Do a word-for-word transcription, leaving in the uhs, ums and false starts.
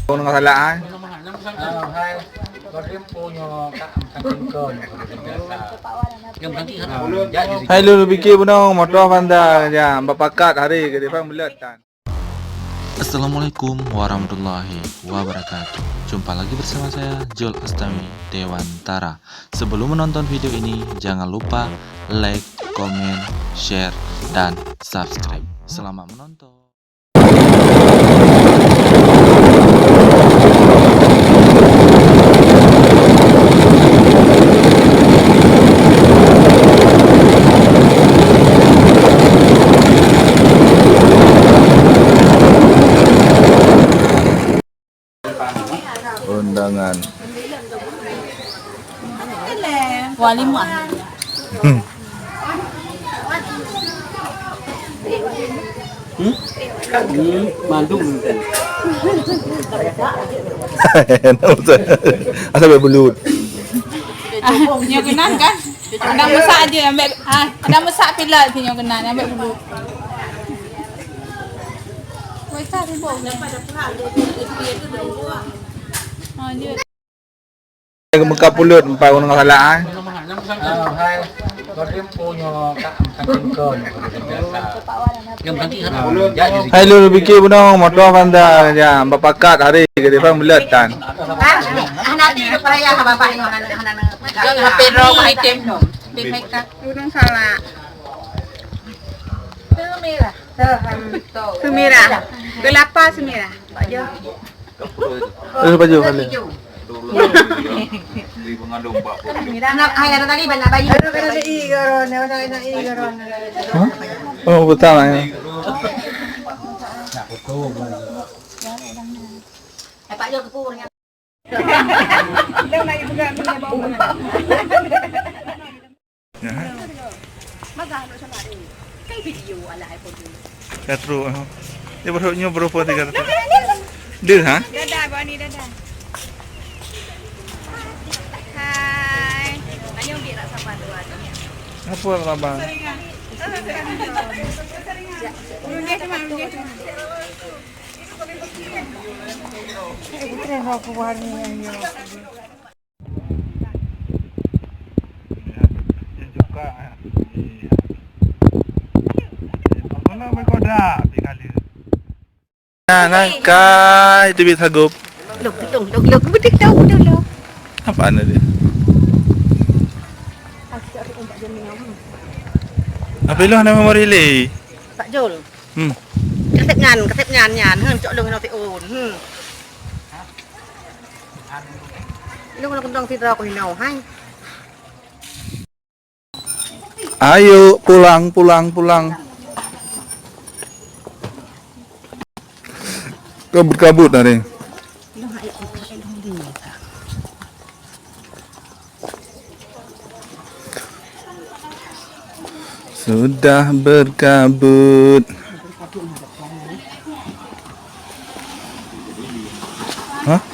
Hai lôn pike bunoe moto Honda, ya, bak pakat hari ke depan bulat tan. Assalamualaikum warahmatullahi wabarakatuh. Jumpa lagi bersama saya, Jul Astami Dewantara. Sebelum menonton video ini, jangan lupa like, komen, share, dan subscribe. Selamat menonton. Undangan. Walimah. Hmm? Hmm, mandum. Asal bulut. Ah, nyoe keunan kan? Ada masak aja, ambek, ah, ada masak pilat sih nyoe keunan, ambek bulut. Weh, tak sibuk. Oh, dia. Meuka pulut empat ureueng salah, eh. Hai lôn pike bunoe moto Honda, ya, bak pakat hari ke depan bulat tan. Ah, nanti ke payah bapak nyoe, hana, hana, hana. Yang H P roh item. Di makeup. Ureueng salah. Semirah. Semirah. Gelapa semirah. Pak Jo. Eh, baju kali. Anak ayah tadi banyak bayi. Aduh, kena i garon, kena i garon. Hah? Oh, betul lah ya. Eh, Pak Jo, kepung. Dia nak juga punya bau. Ya. Magah aneuk sanak ni. Kai video alah iPhone tu. Ka trok, ha. Dia baru nyoe baru pun tiga ratus. Dia, ha? Dadah, Bani, dadah. Hai. Tanya dia nak sabar tu, ah, tanya. Apa sabar? Seringan. Seringan. Seringan. Seringan. Seringan. Eh, putri, aku warna yang Nah, nah, kai teubiet sagob. Loh, loh, loh, loh, beudôh tau, beudôh, loh. Apa aneuk dia? Apa lu nama memori le? Pak Jol. Hmm. Kaseb nyan, kaseb nyan, nyan. Hen, cok lôn hinoe siôn. Hmm. Lôn keunoe keudong sidroe ku hinoe, hai. Ayo, pulang, pulang, pulang. Kabut-kabut hari. Sudah berkabut. Hah?